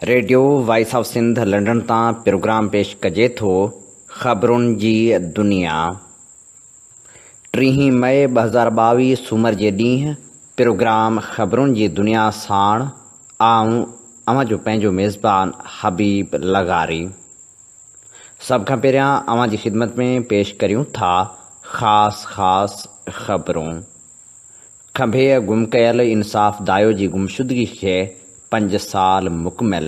Radio voice of Sindh London تان programme پيش ڪجي ٿو خبرن جي دنيا. ٽيهين مئي 2022 سومر جي ڏينهن پروگرام خبرن جي دنيا ساڻ آئون اوهان جو پنهنجو ميزبان حبيب لغاري. سڀ کان پهريان اوهان جي خدمت ۾ پيش ڪريون ٿا خاص خاص خبرون. کنڀيء گم ڪيل انصاف دايو جي گمشدگي کي پنج سال مڪمل.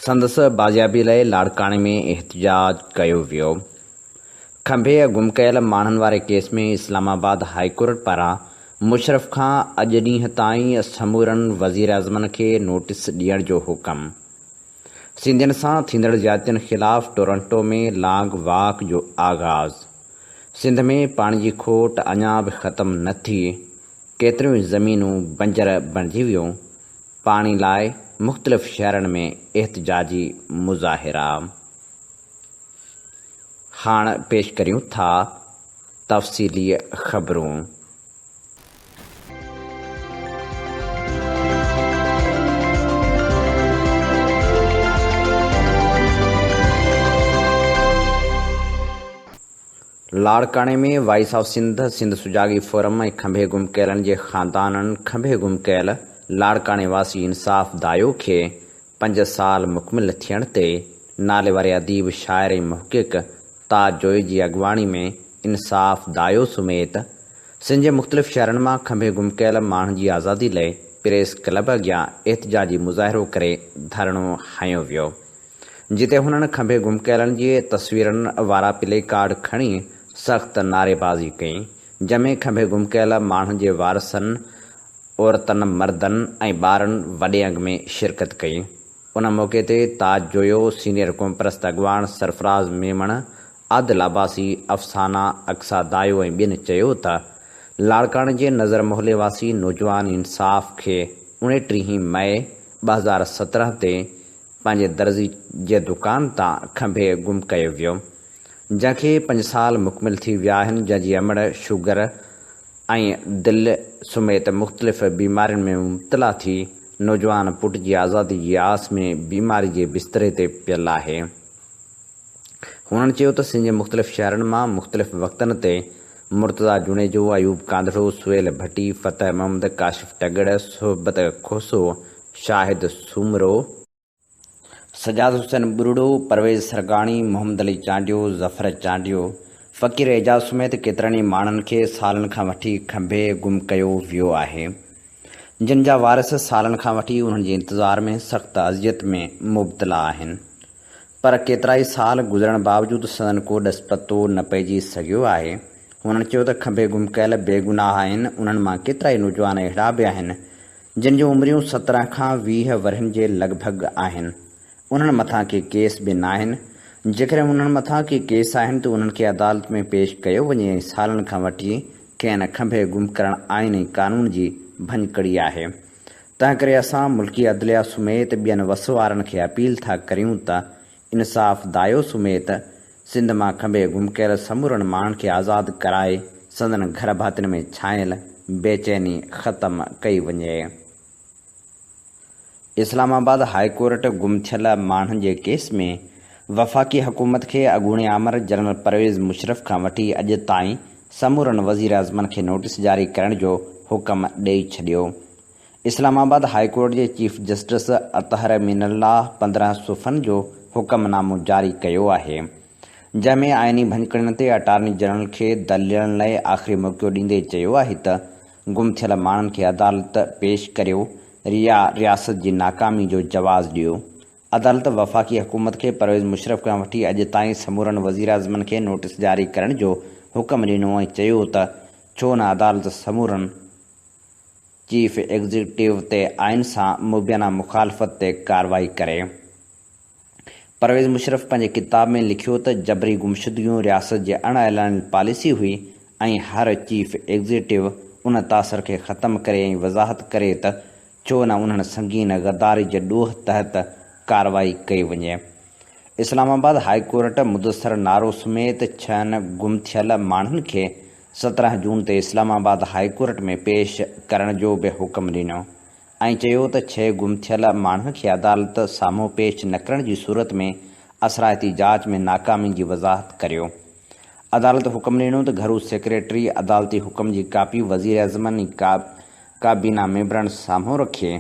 سندس بازيابي لئه لاڙڪاڻي ۾ احتجاج ڪيو ويو. کنڀيء گم ڪيل ماڻهن واري ڪيس ۾ اسلام آباد هائيڪورٽ پاران مشرف کان اڄ ڏينهن تائين سمورن وزيراعظمن کي نوٽيس ڏيڻ جو حڪم. سنڌين سان ٿيندڙ زيادتين خلاف ٽورنٽو ۾ لانگ واڪ جو آغاز. سنڌ ۾ پاڻي جي کوٽ اڃا به ختم نه ٿي، ڪيتريون ئي زمينون بنجر بڻجي ويون، پاڻي لاء مختلف شهرن ۾ احتجاجي مظاهرا. هاڻ پيش ڪريون ٿا تفصيلي خبرون. لاڙڪاڻي ۾ voice of Sindh, Sindh Sujagi forum ۽ کنڀي گم ڪيلن جي خاندانن کنڀي گم ڪيل لاڙڪاڻي واسي انصاف دايو کي پنج سال مڪمل ٿيڻ تي ناليواري اديب، شاعر ۽ محقق تاج جويي جي اڳواڻي ۾ انصاف دايو سميت سنڌ جي مختلف شهرن مان کنڀي گم ڪيل ماڻهن جي آزادي لئي پريس ڪلب اڳيان احتجاجي مظاهرو ڪري ڌرڻو هنيو ويو. جتي هنن کنڀي گم ڪيلن جي تصويرن وارا پلي ڪارڊ کڻي سخت نعريبازي ڪئي، جنهن ۾ کنڀي گم ڪيل ماڻهن جي وارثن، عورتن، مردن ۽ ٻارن وڏي انگ ۾ شرڪت ڪئي. ان موقعي تي تاج جويو، سينيئر قومپرست اڳواڻ سرفراز ميمڻ، عادل عباسي، افسانه، اقصيٰ دايو ۽ ٻين چيو ته لاڙڪاڻي جي نظر محلي واسي نوجوان انصاف کي اڻيٽيهين مئي 2017 تي پنهنجي درزي جي دڪان تان کنڀي گم ڪيو ويو، جنهن کي پنج سال مڪمل ٿي ويا آهن، جنهن جي امڙ شگر ۽ دل سميت مختلف بيمارين ۾ مبتلا ٿي نوجوان پٽ جي آزادي جي آس ۾ بيماري جي بستري تي پيل آهي. هنن چيو ته سنڌ جي مختلف شهرن مان مختلف وقتن تي مرتضيٰ جوڻيجو، ايوب ڪانڌڙو، سهيل ڀٽي، فتح محمد، ڪاشف ٽڳڙ، صحبت کوسو، شاهد سومرو، سجاد حسين ٻرڙو، پرويز سرگاڻي، محمد علي چانڊيو، ظفر چانڊيو، فقير اعجاز سميت ڪيترن ئي ماڻهن کي سالن کان وٺي کنڀي گم ڪيو ويو آهي، جن جا وارث سالن کان وٺي انهن جي انتظار ۾ سخت اذيت ۾ مبتلا آهن. پر ڪيترائي سال گذرڻ باوجود سندن ڪو ڏس پتو نه پئجي سگهيو آهي. هنن چيو ته کنڀي گم ڪيل بيگناهه آهن، انهن مان ڪيترائي نوجوان اهڙا به آهن، جن جون عمريون 17 کان 20 ورهين جي لڳ ڀڳ آهن، انهن مٿان ڪي ڪيس به ناهن، جيڪڏهن انهن مٿان ڪي ڪيس آهن ته انهن کي عدالت ۾ پيش ڪيو وڃي ۽ سالن کان وٺي کين کنڀي گم ڪرڻ آئين ۽ قانون جي ڀڃڪڙي آهي. تنهنڪري اسان ملڪي عدليه سميت ٻين وس وارن کي اپيل ٿا ڪريون ته انصاف دايو سميت سنڌ مان کنڀي گم ڪيل سمورن ماڻهن کي آزاد ڪرائي سندن گهر ڀاتين ۾ ڇانيل بيچيني ختم ڪئي وڃي. اسلام آباد هاء ڪورٽ گم ٿيل ماڻهن جي ڪيس ۾ وفاقي حڪومت کي اڳوڻي آمر جنرل پرويز مشرف کان وٺي اڄ تائين سمورن وزيراعظمن کي نوٽيس جاري ڪرڻ جو حڪم ڏئي ڇڏيو. اسلام آباد هاء ڪورٽ جي chief justice Athar Minallah 15 صفحن جو حڪم نامو جاري ڪيو آهي، جنهن ۾ آئيني ڀڃڪڙين تي اٽارني جنرل کي دليلن لاء آخري موقعو ڏيندي چيو آهي ته گم ٿيل ماڻهن کي عدالت پيش ڪريو يا رياست جي ناڪامي جو جواز ڏيو. عدالت وفاقي حڪومت کي پرويز مشرف کان وٺي اڄ تائين سمورن وزيراعظمن کي نوٽيس جاري ڪرڻ جو حڪم ڏنو ۽ چيو ته ڇو نه عدالت سمورن چيف ايگزيڪٽو تي آئين سان مبينا مخالفت تي ڪارروائي ڪري. پرويز مشرف پنهنجي ڪتاب ۾ لکيو ته جبري گمشدگيون رياست جي اڻ اعلانيل پاليسي هئي ۽ هر چيف ايگزيڪٽو ان تاثر کي ختم ڪري ۽ وضاحت ڪري ته ڇو نه انهن سنگين غداري جي ڏوهه تحت ڪارروائي ڪئي وڃي. اسلام آباد هاء ڪورٽ مدثر نارو سميت ڇهن گم ٿيل ماڻهن کي 17 جون تي اسلام آباد هاء ڪورٽ ۾ پيش ڪرڻ جو به حڪم ڏنو. ۽ چيو ته ڇهه گم ٿيل ماڻهن کي عدالت سامهون پيش نه ڪرڻ جي صورت ۾ اثرائتي جاچ ۾ ناڪامي جي وضاحت ڪريو. عدالت حڪم ڏنو ته گهرو سيڪريٽري عدالتي حڪم جي ڪاپي وزيراعظم ۽ ڪابينا ميمبرن سامهون رکي.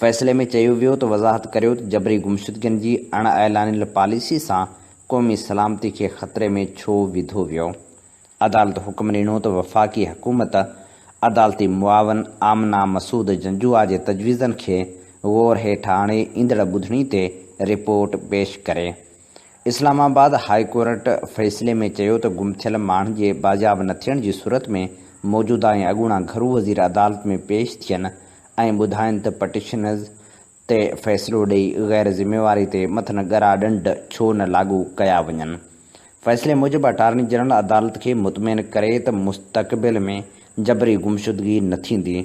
فيصلي ۾ چيو ويو ته وضاحت ڪريو ته جبري گمشدگين جي اڻ اعلانيل پاليسي سان قومي سلامتي کي خطري ۾ ڇو وڌو ويو. عدالت حڪم ڏنو ته وفاقي حڪومت عدالتي معاون آمنه مسعود جنجوعه جي تجويزن کي غور هيٺ آڻي ايندڙ ٻڌڻي تي رپورٽ پيش ڪري. اسلام آباد هاء ڪورٽ فيصلي ۾ چيو ته گم ٿيل ماڻهن جي بازياب نه ٿيڻ جي صورت ۾ موجوده ۽ اڳوڻا گهرو وزير عدالت ۾ پيش ٿين ۽ ٻڌائين ته پٽيشنز تي فيصلو ڏئي غير ذميواري تي مٿن ڳرا ڏنڊ ڇو نه لاڳو ڪيا وڃن. فيصلي موجب اٽارني جنرل عدالت کي مطمئن ڪري ته مستقبل ۾ جبري گمشدگي نه ٿيندي.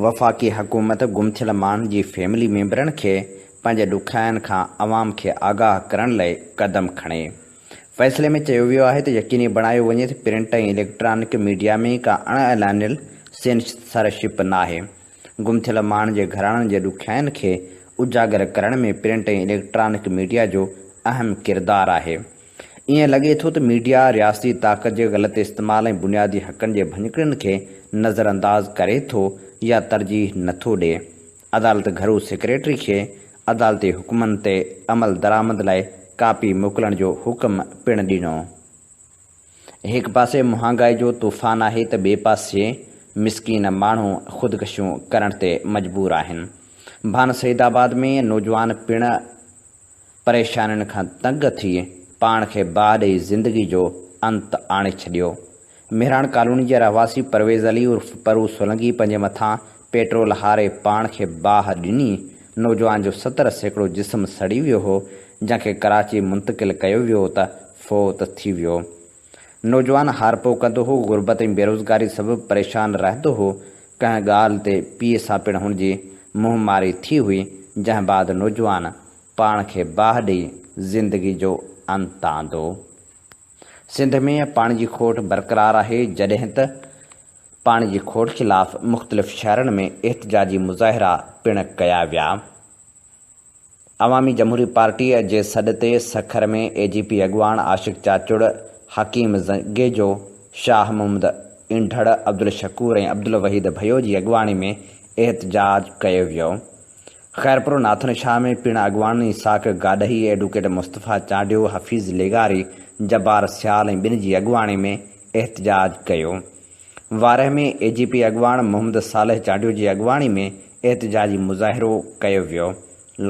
وفاقي حڪومت گم ٿيل ماڻهن جي فيملي ميمبرن کي پنهنجي ڏکيائين کان عوام کي آگاهه ڪرڻ لئي قدم کڻي. فيصلي ۾ چيو ويو آهي ته يقيني بڻايو وڃي ته پرنٽ ۽ اليڪٽرانڪ ميڊيا ۾ ڪا اڻ اعلانيل سينسرشپ ناهي. گم ٿيل ماڻهن جي گهراڻن جي ڏکيائين کي اجاگر ڪرڻ ۾ پرنٽ ۽ اليڪٽرانڪ ميڊيا جو اهم ڪردار آهي. ائين لڳي ٿو ته ميڊيا رياستي طاقت جي غلط استعمال ۽ بنيادي حقن جي ڀڃڪڙين کي نظرانداز ڪري ٿو يا ترجيح نٿو ڏئي. عدالت گهرو سيڪريٽري کي عدالتي حڪمن تي عملدرآمد لاء ڪاپي موڪلڻ جو حڪم پڻ ڏنو. هڪ پاسي مهانگائي جو طوفان آهي ته ٻئي پاسي مسڪين ماڻهو خودڪشيون ڪرڻ تي مجبور آهن. ڀان سعيد آباد ۾ نوجوان پڻ پريشانين کان تنگ ٿي پاڻ کي باهه ڏئي زندگي جو انت آڻي ڇڏيو. مهراڻ ڪالوني جي رهواسي پرويز علي عرف پرو سولنگي پنهنجي مٿان پيٽرول هاري پاڻ کي باهه ڏني. نوجوان جو 70% جسم سڙي ويو هو، جنهن کي ڪراچي منتقل ڪيو ويو ته فوت ٿي ويو. نوجوان هارپو ڪندو هو، غربت ۽ بيروزگاري سبب پريشان رهندو هو، ڪنهن ڳالهه تي پيء سان پڻ هن جي منهن ماري ٿي هئي، جنهن بعد نوجوان پاڻ کي باهه ڏئي زندگي جو انت آندو. سنڌ ۾ پاڻي جي کوٽ برقرار آهي، جڏهن ته پاڻي جي کوٽ خلاف مختلف شهرن ۾ احتجاجي مظاهرا پڻ ڪيا ويا. عوامي جمهوري پارٽيء جي سڏ تي سکر ۾ اي جي پي اڳواڻ عاشق چاچڙ، حڪيم زنگيجو، شاهه محمد انڍڙ، عبدالشڪور ۽ عبدالوحيد ڀيو جي اڳواڻي ۾ احتجاج ڪيو ويو. خيرپور ناٿن شاهه ۾ پڻ اڳواڻن اسحاق گاڏهي، ايڊوڪيٽ مصطفيٰ چانڊيو، حفيظ لغاري، جبار سيال ۽ ٻين جي اڳواڻي ۾ احتجاج ڪيو. وارهه ۾ اي جي پي اڳواڻ محمد صالح چانڊيو جي اڳواڻي ۾ احتجاجي مظاهرو ڪيو ويو.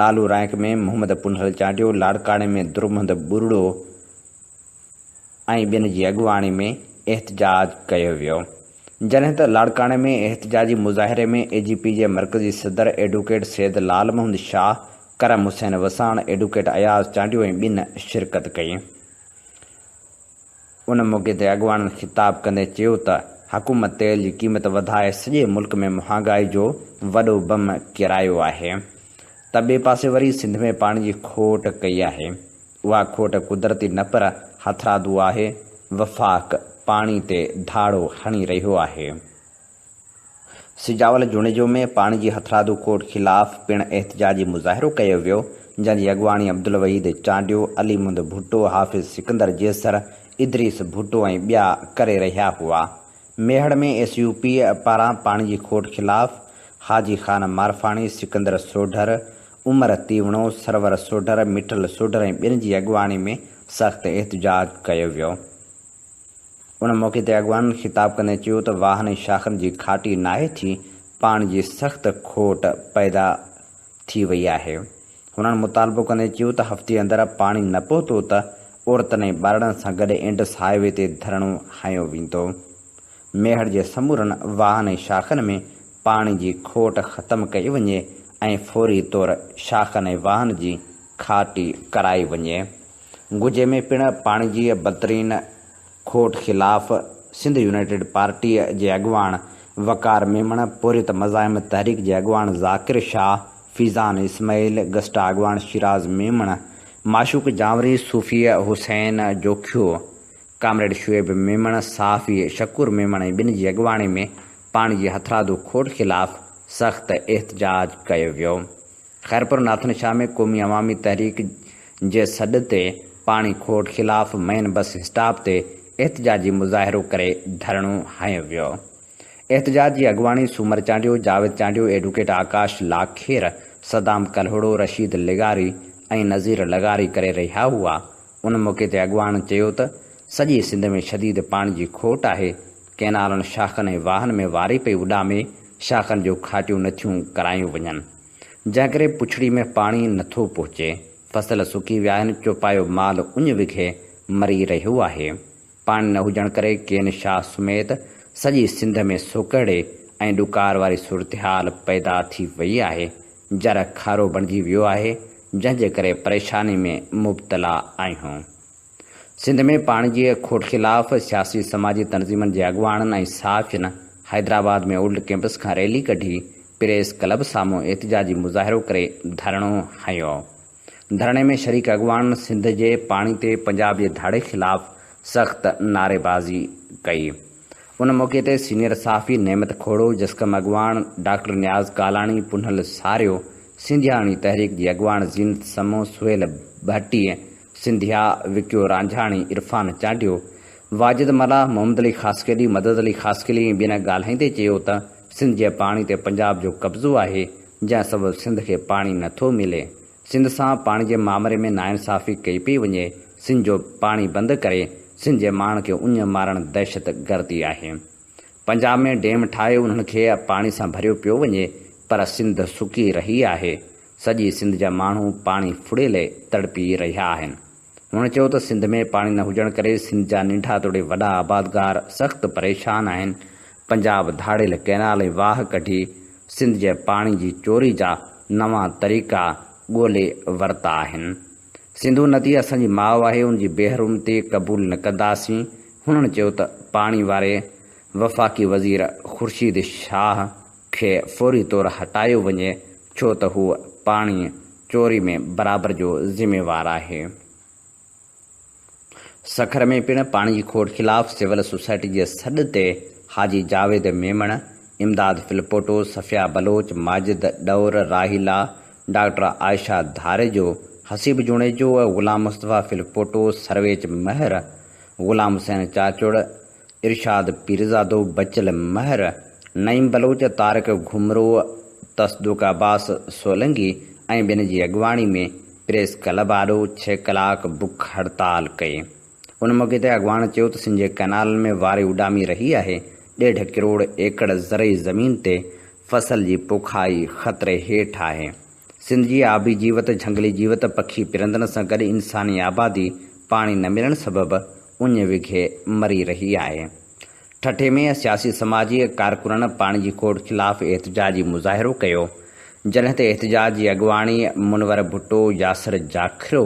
لالو رائنڪ ۾ محمد پنهل چانڊيو، لاڙڪاڻي ۾ درمحمد ٻرڙو ۽ ٻين جي اڳواڻي ۾ احتجاج ڪيو ويو. جڏهن ته لاڙڪاڻي ۾ احتجاجي مظاهري ۾ اي جي پي جي مرڪزي صدر ايڊووڪيٽ سيد لال محمد شاهه، ڪرم حسين وساڻ، ايڊووڪيٽ اياز چانڊيو ۽ ٻين شرڪت ڪئي. ان موقعي تي اڳواڻن خطاب ڪندي چيو ته حڪومت تيل جي قيمت وڌائي سڄي ملڪ ۾ مهانگائي جو وڏو بم ڪيرايو آهي ته ٻئي پاسي وري سنڌ ۾ پاڻي جي کوٽ ڪئي آهي، اها کوٽ قدرتي نه پر هٿرادو آهي، وفاق پاڻي تي ڌاڙو هڻي رهيو آهي. سجاول جوڻيجو ۾ پاڻي جي هٿرادو کوٽ خلاف پڻ احتجاجي مظاهرو ڪيو ويو، جنهن جي اڳواڻي عبدالوحيد چانڊيو، علي محمد ڀٽو، حافظ سڪندر جيسر، ادريس ڀٽو ۽ ٻيا ڪري رهيا هئا. ميهڙ ۾ ايس يو پي پاران پاڻي جي کوٽ خلاف حاجي خان مارفاڻي، سڪندر سوڍر، عمر تيوڻو، سرور سوڍر، مٺل سوڍر ۽ ٻين جي اڳواڻي ۾ سخت احتجاج ڪيو ويو. ان موقعي تي اڳواڻن خطاب ڪندي چيو ته واهن ۽ شاخن جي کاٽي ناهي ٿي، پاڻي جي سخت کوٽ پيدا ٿي وئي آهي. هنن مطالبو ڪندي چيو ته هفتي اندر پاڻي نه پهتو ته عورتن ۽ ٻارڙن سان گڏ انڊس هاء وي تي ڌرڻو هنيو ويندو. ميهڙ جي سمورن واهن ۽ شاخن ۾ پاڻي جي کوٽ ختم ڪئي وڃي ۽ فوري طور شاخن ۽ واهن جي کاٽي ڪرائي وڃي. گجي ۾ پڻ پاڻي جي بدترين کوٽ خلاف سنڌ يونائيٽيڊ پارٽي جي اڳواڻ وقار ميمڻ، پورهيت مزاحمت تحريڪ جي اڳواڻ ذاڪر شاهه، فيضان اسماعيل، گسٽا اڳواڻ شيراز ميمڻ، معشوق جانوري، صوفي حسين جوکيو، ڪامريڊ شعيب ميمڻ، صحافي شڪور ميمڻ ۽ ٻين جي اڳواڻي ۾ پاڻي جي هٿرادو کوٽ خلاف سخت احتجاج ڪيو ويو. خيرپور ناٿن شاهه ۾ قومي عوامي تحريڪ جي سڏ تي پاڻي کوٽ خلاف مين بس اسٽاپ تي احتجاجي مظاهرو ڪري ڌرڻو هنيو ويو. احتجاج جي اڳواڻي سومر چانڊيو، جاويد چانڊيو، ايڊوڪيٽ آڪاش لاکير، صدام ڪلهوڙو، رشيد لغاري ۽ نذير لغاري ڪري رهيا هئا. ان موقعي تي اڳواڻن چيو ته سڄي سنڌ ۾ شديد پاڻي جي کوٽ آهي، ڪئنالن، شاخن ۽ واهن ۾ واري پئي اڏامي، شاخن جو کاٽيون نٿيون ڪرايون وڃن، جنهن ڪري پڇڙي ۾ پاڻي نٿو پهچي، فصل سڪي ويا آهن، چوپايو مال اڃ وگهي مري رهيو آهي. پاڻي نه هجڻ ڪري ڪين شاهه سميت سڄي سنڌ ۾ سوڪهڙي ۽ ڏڪار واري صورتحال پيدا ٿي وئي آهي، جر کارو بڻجي ويو آهي، جنهن جي ڪري پريشاني ۾ مبتلا آهيون. سنڌ ۾ پاڻي جي کوٽ خلاف سياسي سماجي تنظيمن جي اڳواڻن ۽ صحافين حيدرآباد ۾ اولڊ ڪيمپس کان ريلي ڪڍي پريس ڪلب سامهون احتجاجي مظاهرو ڪري ڌرڻو هنيو. ڌرڻي ۾ شريڪ اڳواڻن سنڌ جي پاڻي تي پنجاب جي ڌاڙي خلاف سخت نعريبازي ڪئي. ان موقعي تي سينيئر صحافي نعمت کوڙو، جسقم اڳواڻ ڊاڪٽر نياز ڪالاڻي، پنهل ساريو، سنڌياڻي تحريڪ جي اڳواڻ زينت سمون، سهيل ڀٽي، سنڌيا، وڪيو رانجهاڻي، عرفان چانڊيو، واجد ملاح، محمد علي خاصخيلي، مدد علي خاصخيلي ۽ ٻين ڳالهائيندي چيو ته سنڌ جي پاڻي تي پنجاب جو قبضو آهي، جنهن سبب سنڌ کي پاڻي نه ٿو ملي. سنڌ سان پاڻي جي مامري ۾ ناانصافي ڪئي پئي وڃي، سنڌ جو پاڻي بند ڪري سنڌ جي ماڻهن کي اڃ مارڻ دهشت گردي آهي. پنجاب ۾ ڊيم ٺاهي انهن کي پاڻي سان ڀريو پيو وڃي پر سنڌ سڪي رهي آهي، سڄي سنڌ جا ماڻهو پاڻي ڦڙي لئي تڙپي رهيا آهن. هن چيو ته سنڌ ۾ پاڻي نه هجڻ ڪري سنڌ جا ننڍا توڙي وڏا آبادگار سخت پريشان آهن، پنجاب ڌاڙيل ڪئنال ۽ واهه ڪڍي سنڌ جي پاڻي جي چوري جا نوان طريقا ڳولي ورتا آهن. سنڌو ندي اسان جي ماء آهي ان جي بيحرمتي قبول نه ڪنداسين. هنن چيو ته پاڻي واري وفاقي وزير خورشيد شاهه کي فوري طور هٽايو وڃي ڇو ته هو پاڻي چوري ۾ برابر جو ذميوار آهي. سکر ۾ پڻ پاڻي جي کوٽ خلاف سول سوسائٽي جي سڏ تي حاجي جاويد ميمڻ، امداد فلپوٽو، صفيه بلوچ، ماجد ڏور، راحيلا، ڊاڪٽر عائشه ڌاريجو، حسيب جوڻيجو، غلام مصطفيٰ فلپوٽو، سرويچ مهر، غلام حسين چاچڙ، ارشاد پيرزادو، بچل مهر، نعيم بلوچ، طارق گهمرو، تصدق عباس سولنگي ۽ ٻين جي اڳواڻي ۾ پريس ڪلب آڏو ڇهه ڪلاڪ بک هڙتال ڪئي. ان موقعي تي اڳواڻ چيو ته سنڌ جي ڪئنالن ۾ واري اڏامي رهي آهي، ڏيڍ ڪروڙ ايڪڙ زرعي زمين تي فصل جي پوکائي خطري هيٺ آهي. سنڌ جي آبي جيوت، جهنگلي جيوت، پکي پرندن سان گڏ انساني آبادي پاڻي نه ملڻ سبب اڃ وگهي مري رهي آهي. ٺٽي ۾ سياسي سماجي ڪارڪنن پاڻي جي کوٽ خلاف احتجاجي مظاهرو ڪيو، جڏهن ته احتجاج جي اڳواڻي منور ڀٽو، ياسر جاکرو،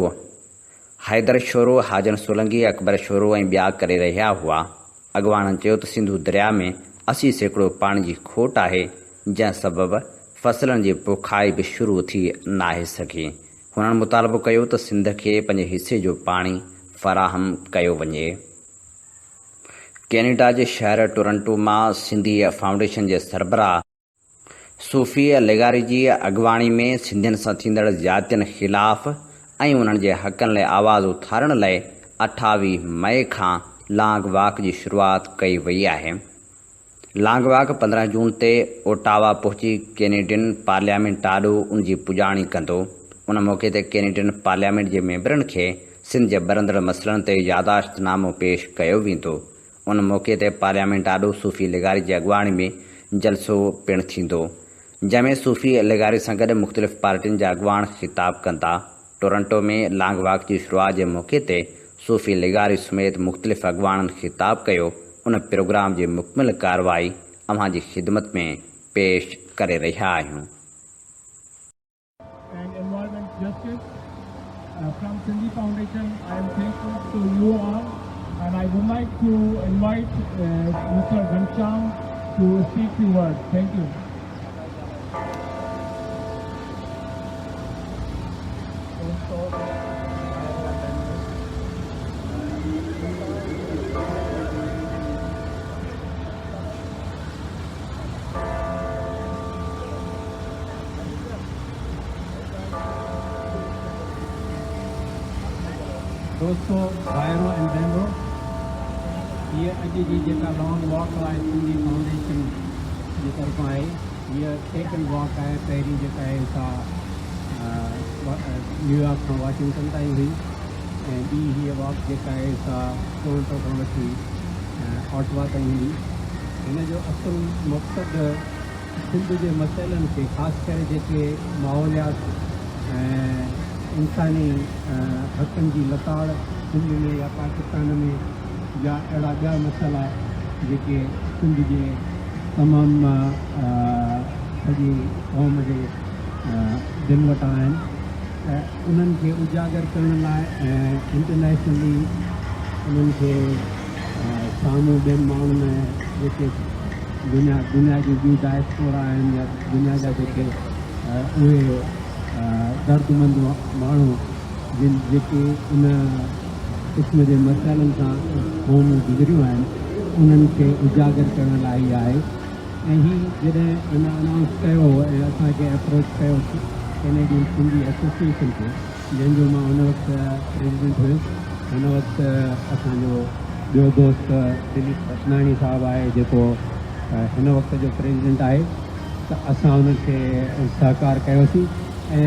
حيدر شورو، حاجن سولنگي، اڪبر شورو ۽ ٻيا ڪري رهيا هئا. اڳواڻن چيو ته سنڌو درياء ۾ 80% پاڻي جي کوٽ آهي، جنهن سبب فصلن جي پوکائي به شروع ٿي ناهي سگهي. هنن مطالبو ڪيو ته سنڌ کي پنهنجي حصي جو پاڻي فراهم ڪيو وڃي. ڪينيڊا جي شهر ٽورنٽو مان سنڌي فائونڊيشن جي سربراهه صوفي لغاري جي اڳواڻي ۾ سنڌين سان ٿيندڙ زيادتين خلاف ۽ انهن جي حقن لاء آواز اٿارڻ لاء 28 مئي کان لانگ واڪ جي شروعات ڪئي وئي آهي. لانگ واڪ 15 جون تي اوٽاوا پهچي ڪينيڊين پارليامينٽ آڏو ان جي پڄاڻي ڪندو. ان موقعي تي ڪينيڊين پارليامينٽ جي ميمبرن کي سنڌ جي ٻرندڙ مسئلن تي ياداشت نامو پيش ڪيو ويندو. ان موقعي تي پارليامينٽ آڏو صوفي لغاري جي اڳواڻي ۾ جلسو پڻ ٿيندو. جنهن ۾ صوفي لغاري سان گڏ مختلف پارٽين جا اڳواڻ خطاب ڪندا. ٽورنٽو ۾ لانگ واڪ جي شروعات جي موقعي تي صوفي لغاري سميت مختلف اڳواڻن خطاب ڪيو، ان پروگرام جي مڪمل ڪارروائي اوهان جي خدمت ۾ پيش ڪري رهيا آهيون. And environment justice from Sindhi Foundation I am thankful to you all and I would like to invite Mister Ghanshyam to speak few words thank you. دوستو، ڀائرو ۽ ڀينرو، هيء اڄ جي جيڪا لانگ واڪ آهي سنڌي فائونڊيشن جي طرفان آهي، هيء سيڪنڊ واڪ آهي. پهرين جيڪا آهي سا نيويارڪ کان واشنگٽن تائين هئي ۽ ٻي هيء واڪ جيڪا آهي سا ٽورنٽو کان وٺي آٽوا تائين هوندي. هن جو اصل مقصد سنڌ جي مسئلن کي، خاص ڪري جيڪي ماحوليات ۽ انساني حقن جي لتاڙ سنڌ ۾ يا پاڪستان ۾ يا اهڙا ٻيا مسئلا جيڪي سنڌ جي تمام سڄي قوم جي دل وٽان آهن ته انهن کي اجاگر ڪرڻ لاء ۽ انٽرنيشنلي انهن کي سامهون ٻين ماڻهن ۽ جيڪي دنيا دنيا جون ٻيون ڊائسپورا آهن يا دنيا جا جيڪي اهي دردمند ماڻهو جن جيڪي ان قسم جي مسئلن سان قومون گذريون آهن، انهن کي اجاگر ڪرڻ لاء ئي آهي. ۽ هي جڏهن هن انائونس ڪيو هو ۽ اسان کي اپروچ ڪيو ڪينيڊين سنڌي ايسوسيئيشن کي، جنهن جو مان ان وقت پريزيڊنٽ هيس. هن وقت اسان جو ٻيو دوست دليپ رتناڻي صاحب آهي، جيڪو هن وقت جو پريزيڊنٽ آهي، ته اسان ان کي سهڪار ڪيوسين ۽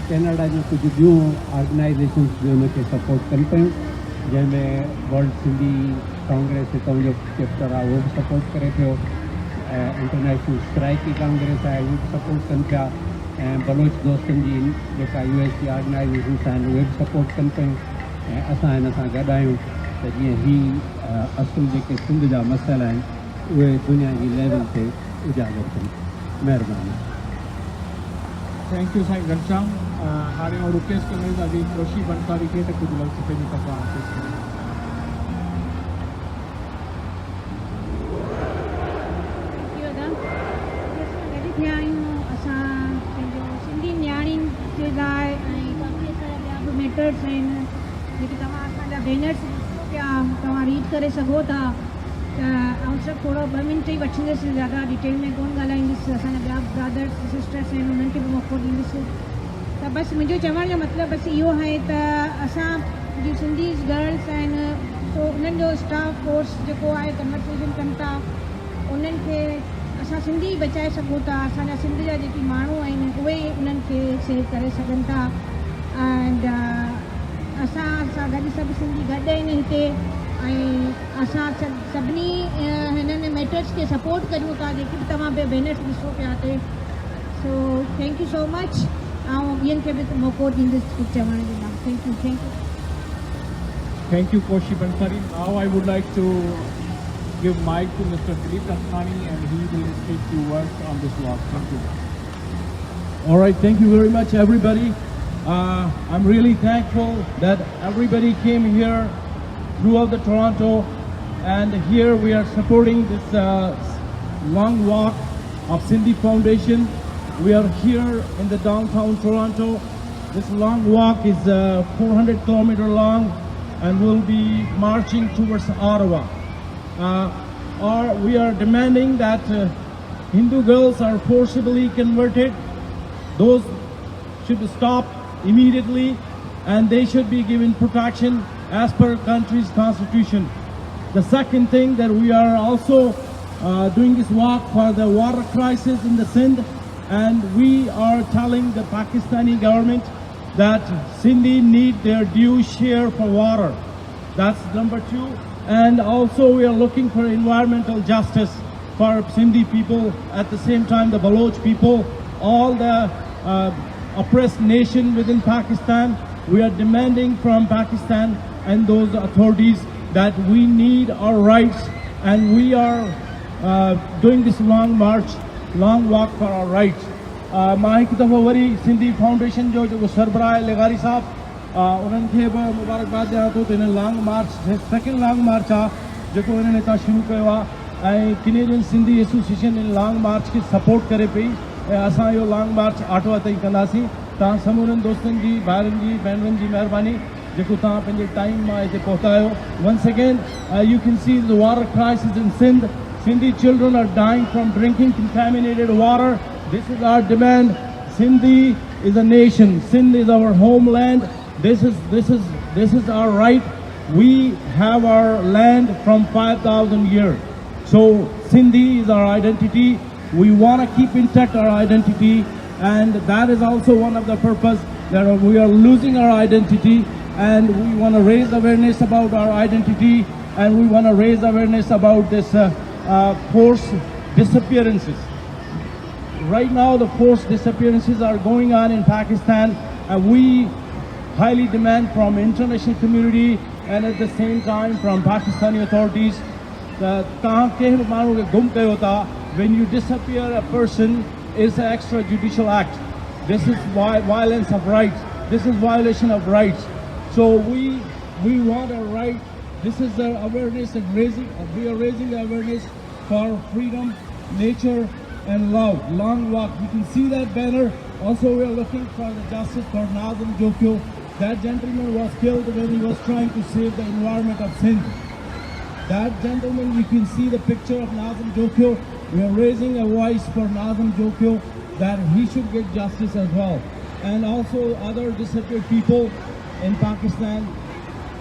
ڪينيڊا جون ڪجهه ٻيون آرگنائيزيشنس به ان کي سپورٽ ڪن پيون، جنهن ۾ ورلڊ سنڌي ڪانگريس هتان جو چيپٽر آهي، اهو به سپورٽ ڪري پيو، ۽ انٽرنيشنل سرائيڪي ڪانگريس آهي، اهي به سپورٽ ڪن پيا، ۽ بلوچ دوستن جي جيڪا يو ايس جي آرگنائيزيشنس آهن، اهي به سپورٽ ڪن پيون، ۽ اسان هن سان گڏ آهيون ته جيئن هي اصل جيڪي سنڌ جا مسئلا آهن، اهي دنيا جي ليول تي اجاگر ٿين. مهرباني. Thank you سائين گهنشام. هاڻي آئون رڪويسٽ ڪندس عزيز ڪوشي بنساري کي ته ڪجهه لفظ پنهنجي طرفان پيش ڪري. Thank you ادا. اڄ اسان گڏ ٿيا آهيون اسان پنهنجو سنڌي نياڻين جي لاء ۽ ڪافي اسان جا ٻيا به ميٽرس آهن، جيڪي توهان اسان جا بينرس ڏسو پيا، توهان ريڊ ڪري سگهو ٿا. ته آئون صرف ٿورو ٻه منٽ ئي وٺندس، زياده ڊيٽيل ۾ ڪونه ڳالهائيندس. اسان جا ٻيا به برادرس سسٽرس آهن، انهن کي به موقعو ڏيندس. ته بس منهنجو چوڻ جو مطلب بس اهو آهي ته اسان جون سنڌي گرلس آهن، سو انهن جو اسٽاف فورس جيڪو آهي ڪنورسيشن ڪن ٿا، انهن کي اسان سنڌي ئي بچائي سگهون ٿا. اسان جا سنڌ جا جيڪي ماڻهو آهن، اهي ئي انهن کي سيو ڪري سگهن ٿا. اينڊ اسان سان گڏ سڀ سنڌي گڏ آهن هتي ۽ اسان سڀني هنن ميٽرس کي سپورٽ ڪريون ٿا، جيڪي به توهان بينرس ڏسو پيا تي. So thank you so much. آئون ٻين کي به موقعو ڏيندس ڪجهه چوڻ جي لاء. Thank you, thank you. Thank you Koshi Bansari. Now I would like to give mic to Mr. Dilip Ratnani and he will speak few words on this walk. Thank you. All right, thank you very much, everybody. I'm really thankful that everybody came here throughout the Toronto, and here we are supporting this long walk of Sindhi Foundation. We are here in the downtown Toronto. This long walk is 400 kilometer long, and we'll be marching towards Ottawa. We are demanding that Hindu girls are forcibly converted. Those should stop immediately, and they should be given protection as per country's constitution. The second thing that we are also doing this walk for the water crisis in the Sindh, and we are telling the Pakistani government that Sindhi need their due share for water. That's number two. And also we are looking for environmental justice for Sindhi people, at the same time the Baloch people, all the oppressed nation within Pakistan. We are demanding from Pakistan and those authorities that we need our rights, and we are doing this long march, long walk for our rights. مان هڪ دفعو وري Sindhi foundation جو جيڪو سربراهه آهي لغاري صاحب، انهن کي به مبارڪباد ڏيان ٿو ته هنن long march, second long march آهي جيڪو هنن هتان شروع ڪيو آهي، ۽ ڪينيڊين سنڌي ايسوسيئيشن ان لانگ مارچ کي سپورٽ ڪري پئي، ۽ اسان اهو لانگ مارچ آٽوا تائين ڪنداسين. توهان سمورن دوستن جي، ڀائرن جي، ڀينرن جي مهرباني جيڪو توهان پنهنجي ٽائيم مان هتي پهتا آهيو. Once again, you can see the water crisis in Sindh. Sindhi children are dying from drinking contaminated water. This is our demand. Sindhi is a nation. Sindh is our homeland. This is this is this is our right. We have our land from 5,000 years. So Sindhi is our identity. We want to keep intact our identity, and that is also one of the purpose that we are losing our identity, and we want to raise awareness about our identity, and we want to raise awareness about this forced disappearances. Right now, the forced disappearances are going on in Pakistan, and we highly demand from international community and at the same time from Pakistani authorities that तव्हां कंहिं बि माण्हू खे गुम कयो था, when you disappear a person is an extrajudicial act. This is violence of rights. This is violation of rights. So we want our right. This is the awareness and raising. We are raising the awareness for freedom, nature, and love. Long walk. You can see that banner. Also, we are looking for the justice for Nazim Jokhio. That gentleman was killed when he was trying to save the environment of Sindh. That gentleman, you can see the picture of Nazim Jokhio. We are raising a voice for Nazim Jokhio that he should get justice as well. And also other disappeared people in Pakistan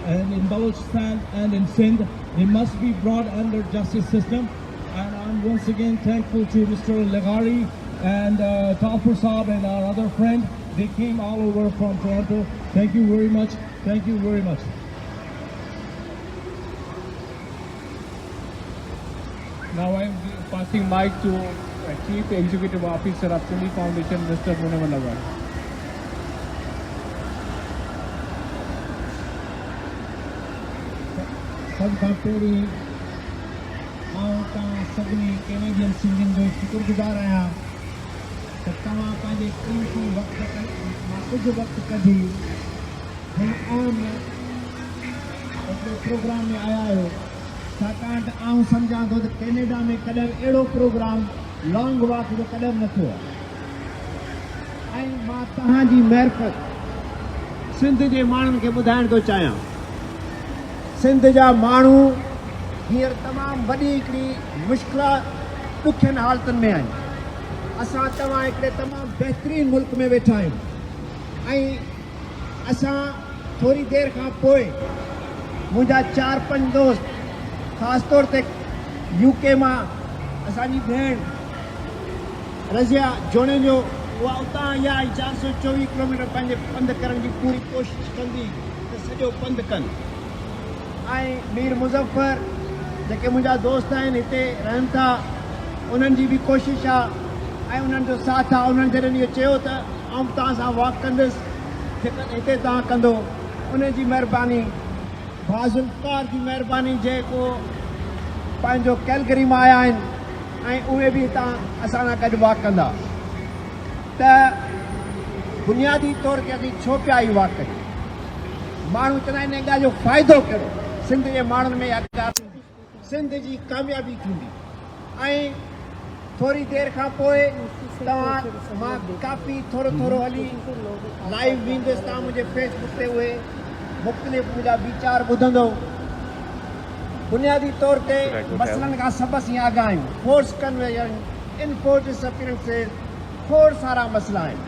and in Balochistan and in Sindh, they must be brought under justice system. And I'm once again thankful to Mr. Legari and Talpur Saab and our other friend. They came all over from Toronto. Thank you very much. Thank you very much. Now I am passing mic to Chief Executive Officer of Sindhi Foundation, Mr. Munawar Laghari. सभ खां पहिरीं आउं तव्हां सभिनी Canadian सिंधियुनि जो शुक्रगुज़ार आहियां त तव्हां पंहिंजे क़ीमती वक़्त मां कुझु वक़्तु कढी हिन अहम हिकिड़े प्रोग्राम में आया आहियो, छाकाणि त आउं सम्झां थो त कैनेडा में कॾहिं अहिड़ो प्रोग्राम लॉन्ग वॉक जो कॾहिं बि न थियो आहे। ऐं मां तव्हांजी महरफ़त सिंध जे माण्हुनि खे ॿुधाइण थो चाहियां, सिंध जा माण्हू हींअर तमामु वॾी हिकिड़ी मुश्किल ॾुखियनि हालतुनि में आहिनि। असां तव्हां हिकिड़े तमामु बहितरीन मुल्क में वेठा आहियूं ऐं असां थोरी देरि खां पोइ मुंहिंजा 4-5 दोस्त ख़ासि तौर ते यूके मां असांजी भेण रज़िया जोणेजो उहा उतां आई आहे, 424 किलोमीटर पंहिंजे पंधु करण जी पूरी कोशिशि कंदी त सॼो पंधु कनि। ऐं मीर मुज़फ़र जेके मुंहिंजा दोस्त आहिनि हिते रहनि था, उन्हनि जी बि कोशिशि आहे ऐं उन्हनि जो साथ आहे। उन्हनि जॾहिं इहो चयो त आउं तव्हां सां वॉक कंदुसि, हिते तव्हां कंदो, उन जी महिरबानी। भाउ ज़ुल्फ़कार जी महिरबानी जेको पंहिंजो कैलगरी मां आया आहिनि ऐं उहे बि हितां असां सां गॾु वॉक कंदा। त बुनियादी तौर ते असीं छो पिया इहो वॉक करियूं? माण्हू चवंदा आहिनि इन ॻाल्हि जो फ़ाइदो कहिड़ो? सिंध जे माण्हुनि में इहा ॻाल्हि सिंध जी कामयाबी थींदी। ऐं थोरी देरि खां पोइ तव्हां मां काफ़ी थोरो थोरो हली लाइव वेंदुसि, तव्हां मुंहिंजे फेसबुक ते उहे मुख़्तलिफ़ मुंहिंजा वीचार ॿुधंदो। बुनियादी तौर ते मसइलनि खां सभु असीं आगाह आहियूं। फोर्स कन्वर्जन, इनफोर्स डिसअपियरेंसेस, खोड़ सारा मसइला आहिनि,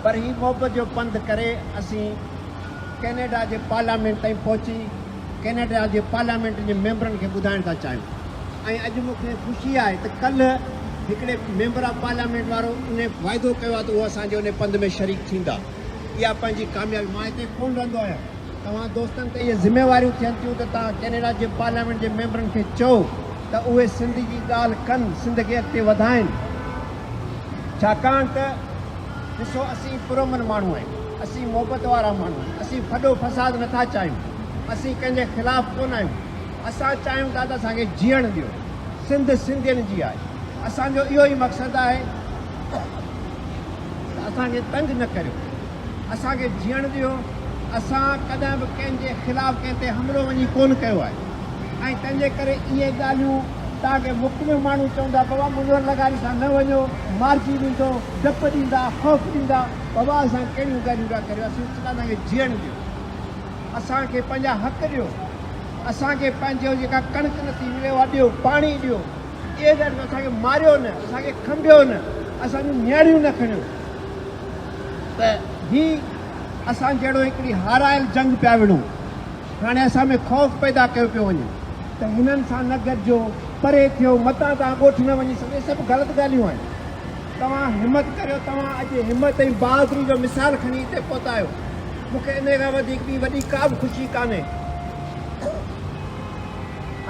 पर ही मोहबत जो पंधु करे असीं कैनेडा जे पार्लियामेंट ताईं पहुची कैनेडा जे पार्लियामेंट जे मेंबरनि खे ॿुधाइण था चाहियूं। ऐं अॼु मूंखे ख़ुशी आहे त कल्ह हिकिड़े मेंबर ऑफ पार्लियामेंट वारो उन वाइदो कयो आहे त उहो असांजे उन पंध में शरीक थींदा। इहा पंहिंजी कामयाबी। मां हिते कोन रहंदो आहियां, तव्हां दोस्तनि ते इहे ज़िम्मेवारियूं थियनि थियूं त तव्हां कैनेडा जे पार्लियामेंट जे मेंबरनि खे चओ त उहे सिंध जी ॻाल्हि कनि, सिंध खे अॻिते वधाइनि। छाकाणि त ॾिसो असीं पुरअमन माण्हू आहियूं, असीं मोहबत वारा माण्हू आहियूं, असीं फॾो फसाद नथा चाहियूं, असीं कंहिंजे ख़िलाफ़ कोन आहियूं। असां चाहियूं था त असांखे जीअण ॾियो। सिंध सिंधियुनि जी आहे। असांजो इहो ई मक़सदु आहे त असांखे तंग न करियो, असांखे जीअण ॾियो। असां कॾहिं बि कंहिंजे ख़िलाफ़ कंहिं ते हमलो वञी कोन कयो आहे। ऐं तंहिंजे करे इहे ॻाल्हियूं तव्हांखे मुख़्तलिफ़ माण्हू चवंदा, बाबा मुनवर लगारी सां न वञो, मारिजी वेंदो, डपु ॾींदा, ख़ौफ़ ॾींदा। बाबा असां कहिड़ियूं ॻाल्हियूं पिया करियो? असीं तव्हांखे जीअण ॾियो, असांखे पंहिंजा हक़ ॾियो, असांखे पंहिंजो जेका कणिक नथी मिले उहा ॾियो, पाणी ॾियो। इहे ॻाल्हियूं असांखे मारियो न, असांखे खंबियो न, असांजूं नियाणियूं न खणियो। त ही اسان جهڙو هڪڙي هارايل جنگ پيا وڙهون. هاڻي اسان ۾ خوف پيدا ڪيو پيو وڃي ته هنن سان نه گڏجو، پري ٿيو، متان توهان ڳوٺ نه وڃي سگهو. اهي سڀ غلط ڳالهيون آهن. توهان همت ڪريو، توهان اڄ همت ۽ بهادري جو مثال کڻي هتي پهتا آهيو. مون کي انهيء کان وڌيڪ ٻي وڏي ڪا به خوشي ڪانهي.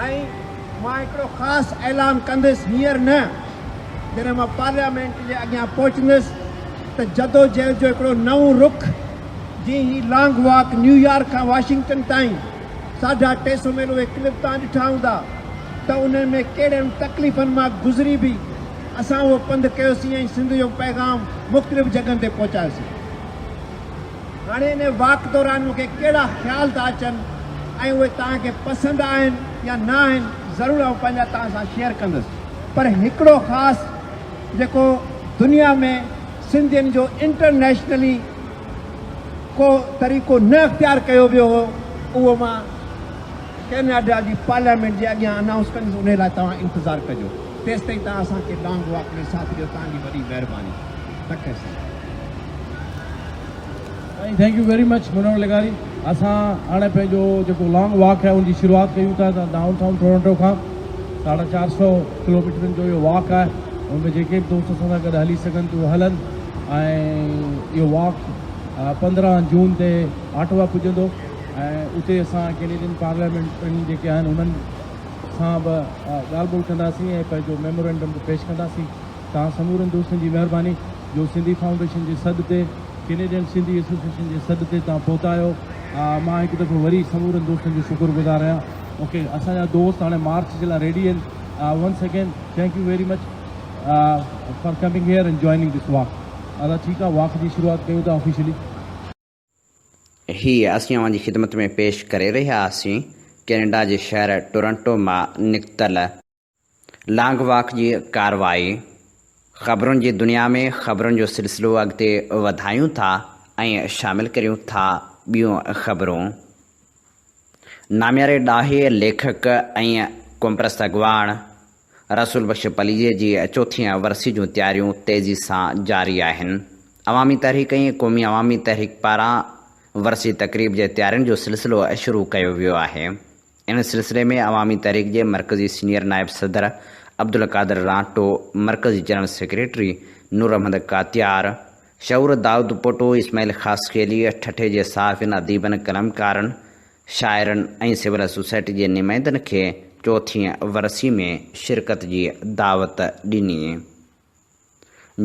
۽ مان هڪڙو خاص اعلان ڪندس، هينئر نه، جڏهن مان پارليامينٽ جي اڳيان پهچندس ته جدوجهد جو هڪڙو نئون رخ، جيئن هي لانگ واڪ نيويارڪ کان واشنگٽن تائين ساڍا 300 ميل اهي ڪلپ توهان ڏٺا هوندا ته انهن ۾ ڪهڙين تڪليفن مان گذري به اسان اهو پنڌ ڪيوسين ۽ سنڌ جو پيغام مختلف جڳهن تي پهچايوسين. هاڻي ان واڪ دوران مون کي ڪهڙا خيال ٿا اچن ۽ اهي توهان کي پسند آهن يا نه آهن ضرور آئون پنهنجا توهان سان شيئر ڪندس پر هڪڙو خاص جيڪو دنيا ۾ سنڌين جو انٽرنيشنلي ڪو طريقو نه اختيار ڪيو ويو هو اهو مان ڪينيڊا جي پارليامينٽ جي اڳيان انائونس ڪندس انهي لاء توهان انتظار ڪجو تيستائين توهان اسان کي لانگ واڪ ۾ ساٿ ڏيو توهان جي وڏي مهرباني لک احسان. سائين thank you very much Munawar لغاري اسان هاڻي پنهنجو جيڪو لانگ واڪ آهي ان جي شروعات ڪيون ٿا ڊائون ٽائون ٽورنٽو کان 450 ڪلوميٽرن جو اهو واڪ آهي ان ۾ جيڪي به دوست اسان سان گڏ هلي سگهن ته اهي هلن ۽ اهو واڪ 15 جون تي آٽوا پڄندو ۽ اتي اسان ڪينيڊين پارليامينٽرين جيڪي آهن انهن سان به ڳالهه ٻولهه ڪنداسين ۽ پنهنجو ميمورينڊم به پيش ڪنداسين. توهان سمورن دوستن جي مهرباني جو سنڌي فائونڊيشن جي سڏ تي ڪينيڊين سنڌي ايسوسيئيشن جي سڏ تي توهان پهتا آهيو. مان هڪ دفعو وري سمورن دوستن جو شڪر گذار آهيان. اوڪي اسان جا دوست هاڻي مارچ جي لاء ريڊي آهن. Once again thank you very much for coming here and joining this walk. ادا ٺيڪ آهي واڪ جي شروعات ڪيون ٿا آفيشلي. هي اسين اوهان جي خدمت ۾ پيش ڪري رهيا هئاسين ڪينيڊا جي شهر ٽورنٽو مان نڪتل لانگ واڪ جي ڪارروائي. خبرن جي دنيا ۾ خبرن جو سلسلو اڳتي وڌايون ٿا ۽ شامل ڪريون ٿا ٻيون خبرون. نامياري ڏاهي، ليکڪ ۽ قومپرست اڳواڻ رسول بخش پليجي جي چوٿين ورسي جون تياريون تيزي سان جاري آهن. عوامي تحريڪ ۽ قومي عوامي تحريڪ پاران ورسي تقريب جي تيارين جو سلسلو شروع ڪيو ويو آهي. ان سلسلي ۾ عوامي تحريڪ جي مرڪزي سينيئر نائب صدر عبدالقادر رانٽو، مرڪزي جنرل سيڪريٽري نور احمد ڪاتيار، شعور دائود پوٽو، اسماعيل خاصخيلي، ٺٽي جي صحافين، اديبن، قلمڪارن، شاعرن ۽ سول سوسائٽي جي نمائندن کي چوٿين ورسي ۾ شرڪت جي دعوت ڏني.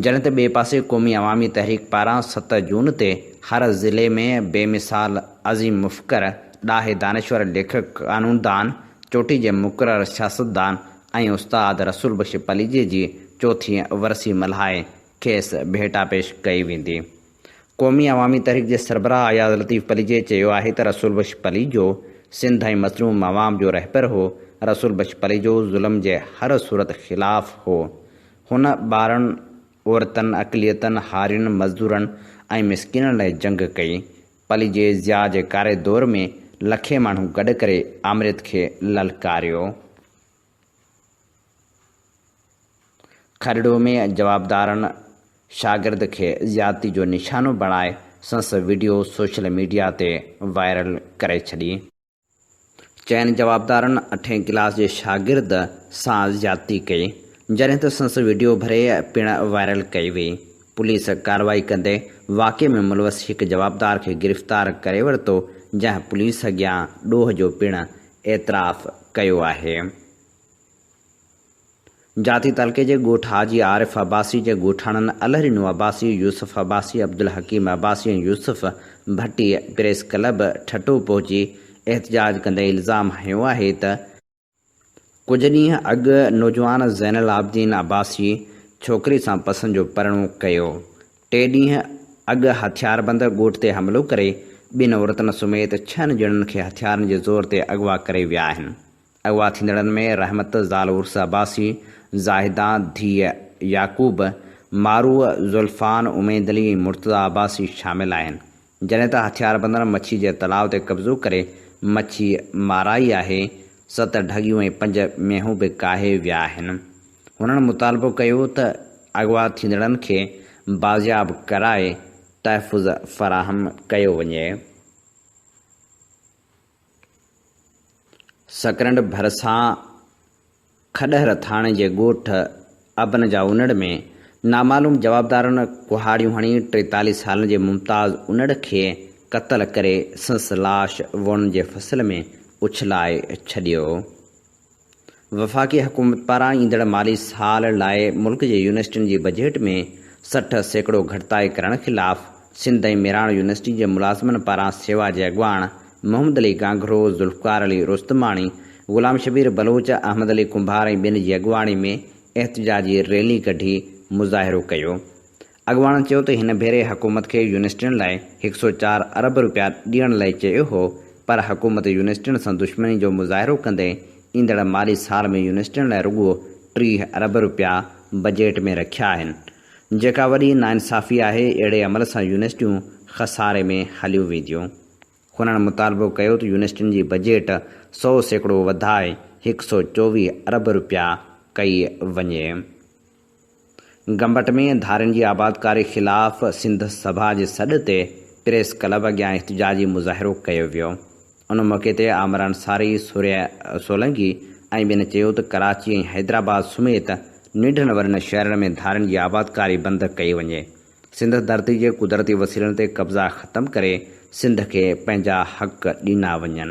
جڏهن ته ٻئي پاسي قومي عوامي تحريڪ پاران 7 جون تي هر ضلعي ۾ بي مثال عظيم مفڪر، ڏاهي دانشور، ليکڪ، قانوندان، چوٽي جي مقرر سياستدان ۽ استاد رسول بخش پليجي جي چوٿين ورسي ملهائي کيس ڀيٽا پيش ڪئي ويندي. قومي عوامي تحريڪ جي سربراهه اياز لطيف پليجي چيو آهي ته رسول بخش پليجو سنڌ ۽ مظلوم عوام جو رهبر هو، رسول بخش پليجو ظلم جي هر صورت خلاف هو، هن ٻارن، عورتن، اقليتن، هارين، مزدورن ۽ مسڪينن لاء جنگ ڪئي. پليجي ضياء جي ڪاري دور ۾ لکين ماڻهو گڏ ڪري آمريت کي للڪاريو. کڏڙو ۾ جوابدارن شاگرد کي زيادتي جو نشانو بڻائي سندس وڊيو سوشل ميڊيا تي وائرل ڪري ڇڏي. چئن جوابدارن اٺين ڪلاس جي شاگرد سان زيادتي ڪئي، جڏهن ته سندس وڊيو ڀري پڻ وائرل ڪئي وئي. پوليس ڪارروائي ڪندي واقعي ۾ ملوث هڪ جوابدار کي گرفتار ڪري ورتو، جنهن پوليس اڳيان ڏوهه جو پڻ اعتراف ڪيو آهي. جاتي تعلقي جي ڳوٺ حاجي عارف عباسي جي ڳوٺاڻن الهڏنو عباسي، يوسف عباسي، عبدالحڪيم عباسي ۽ يوسف ڀٽي پريس ڪلب ٺٽو پهچي احتجاج ڪندي الزام هنيو آهي ته، ڪجهه ڏينهن اڳ نوجوان زين العابدين عباسي ڇوڪري سان پسند جو پرڻو ڪيو، ٽي ڏينهن اڳ هٿياربند ڳوٺ تي حملو ڪري ٻن عورتن سميت ڇهن ڄڻن کي هٿيارن جي زور تي اغوا ڪري ويا آهن. اغوا ٿيندڙن ۾ رحمت زال عرس عباسي، زاهده ڌيء يعقوب، ماروء، ذوالفان، اميد علي ۽ مرتضيٰ عباسي شامل آهن. جڏهن ته هٿياربندن مڇي جي تلاء تي قبضو ڪري مڇي مارائي آهي، ست ڍڳيون ۽ پنج مينهون به ڪاهي ويا آهن. هنن مطالبو ڪيو ته اغوا ٿيندڙن کي بازياب ڪرائي تحفظ فراهم ڪيو وڃي. سڪرنڊ ڀرسان کڏهر ٿاڻي جي ڳوٺ ابن جا انڙ ۾ نامعلوم جوابدارن ڪهاڙيون هڻي 43 سالن جي ممتاز انڙ کي قتل ڪري سندس لاش ووڻن جي فصل ۾ اڇلائي ڇڏيو. وفاقي حڪومت پاران ايندڙ مالي سال لاء ملڪ جي يونيورسٽين جي بجيٽ ۾ 60% گهٽتائي ڪرڻ خلاف سنڌ ۽ ميراڻ يونيورسٽي جي ملازمن پاران سيوا جي اڳواڻ محمد علي گانگهرو، ذوالفقار علي رستماڻي، غلام شبير بلوچ، احمد علي ڪنڀار ۽ ٻين جي اڳواڻي ۾ احتجاجي ريلي ڪڍي مظاهرو ڪيو. اڳواڻن چيو ته هن ڀيري حڪومت کي يونيورسٽين لاء هڪ سئو چار ارب رپيا ڏيڻ لاء چيو هو پر حڪومت يونيورسٽين سان دشمني جو مظاهرو ڪندي ايندڙ مالي سال ۾ يونيورسٽين لاء رڳو 30 ارب رپيا بجيٽ ۾ رکيا آهن جيڪا وڏي ناانصافي آهي اهڙي عمل سان يونيورسٽيون خساري ۾ هليون وينديون. هنن مطالبو ڪيو ته يونيورسٽين جي بجيٽ 100% وڌائي 124 ارب رپيا ڪئي وڃي. گمبٽ ۾ ڌارين جي آبادڪاري خلاف سنڌ سڀا جي سڏ تي پريس ڪلب اڳيان احتجاجي مظاهرو ڪيو ويو. ان موقعي تي عامر انصاري، سوريه سولنگي ۽ ٻين چيو ته ڪراچي ۽ حيدرآباد سميت ننڍن وڏن شهرن ۾ ڌارين جي آبادڪاري بند ڪئي وڃي. سنڌ ڌرتي جي قدرتي وسيلن تي قبضا ختم ڪري سنڌ کي پنهنجا حق ڏنا وڃن.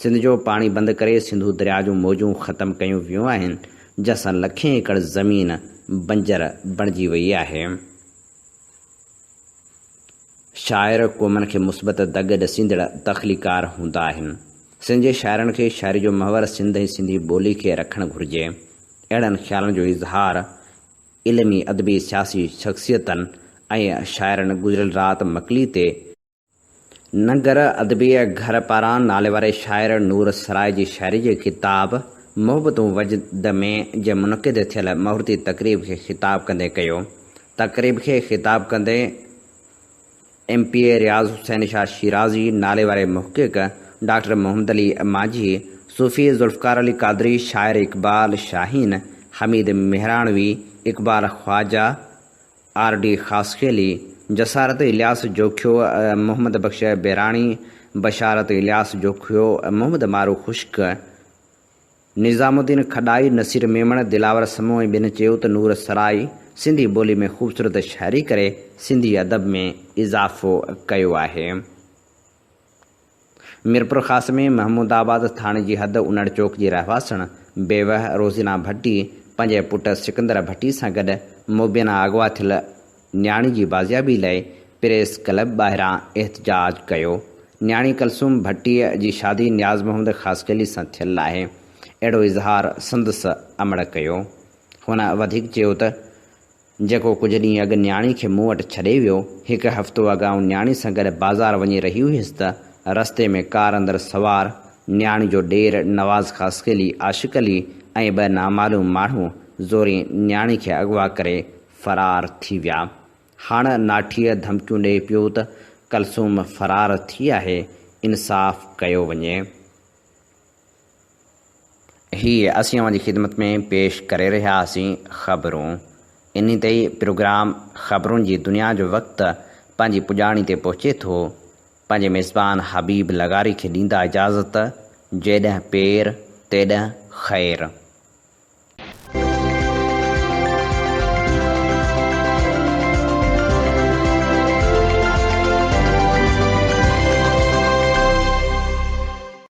سنڌ جو پاڻي بند ڪري سنڌو درياء جون موجون ختم ڪيون ويون آهن جنهن سان لکين ايڪڙ زمين بنجر بڻجي وئي آهي. شاعر قومن کي مثبت دڳ ڏسيندڙ تخليقار هوندا آهن. سنڌ جي شاعرن کي شاعري جو محور سنڌ ۽ سنڌي ٻولي کي رکڻ گهرجي. اهڙن خيالن جو اظهار علمي ادبي سياسي شخصيتن ۽ شاعرن گذريل رات مڪلي تي ننگر ادبي گهر پاران ناليواري شاعر نور سرائي جي شاعري جي ڪتاب محبتون وجد ۾ جي منعقد ٿيل مهورتي تقريب کي خطاب ڪندي ڪيو. تقريب کي خطاب ڪندي M P A Riaz Hussain Shah Shirazi, ناليواري محقق ڊاڪٽر محمد علي مانجهي، صوفي ذوالفقار علي قادري، شاعر اقبال شاهين، حميد مهراڻوي، اقبال خواجه، آر ڊي خاصخيلي، جسارت الياس جوکيو، محمد بخش بيراڻي، بشارت الياس جوکيو، محمد مارو خشڪ، نظام الدين کڏائي، نصير ميمڻ، دلاور سمون ۽ ٻين چيو ته نور سرائي سنڌي ٻولي ۾ خوبصورت شاعري ڪري سنڌي ادب ۾ اضافو ڪيو آهي. ميرپورخاص ۾ محمود آباد ٿاڻي جي حد انڙ چوڪ جي رهواسڻ بيوه روزينا ڀٽي پنهنجي پٽ سڪندر ڀٽي سان گڏ مبينا اغوا ٿيل نياڻي جي بازيابي لاء پريس ڪلب ٻاهران احتجاج ڪيو. نياڻي ڪلثوم ڀٽيء جي شادي نياز محمد خاصخيلي سان ٿيل آهي. اهڙو اظهار سندس امڙ ڪيو. هن وڌيڪ چيو ته جيڪو ڪجهه ڏينهن اڳ نياڻي کي مون وٽ ڇڏي ويو، هڪ هفتو اڳ آئون نياڻي سان گڏ بازار وڃي رهي هيس ته رستي ۾ ڪار اندر سوار نياڻي جو ڏير نواز خاصخيلي، عاشق علي ۽ ٻه نامعلوم ماڻهو زوري نياڻي کي اغوا ڪري فرار ٿي ويا. هاڻ ناٺيء ڌمڪيون ڏئي پيو ته ڪلثوم فرار ٿي آهي، انصاف ڪيو وڃي. هي اسين اوهان جي خدمت ۾ پيش ڪري رهيا هئاسين خبرون. انهي تي ئي پروگرام خبرون جي دنيا جو وقت پنهنجي پڄاڻي تي پهچي ٿو. پنهنجي ميزبان حبيب لغاري کي ڏيندا اجازت، جيڏهن پير تيڏهن خير.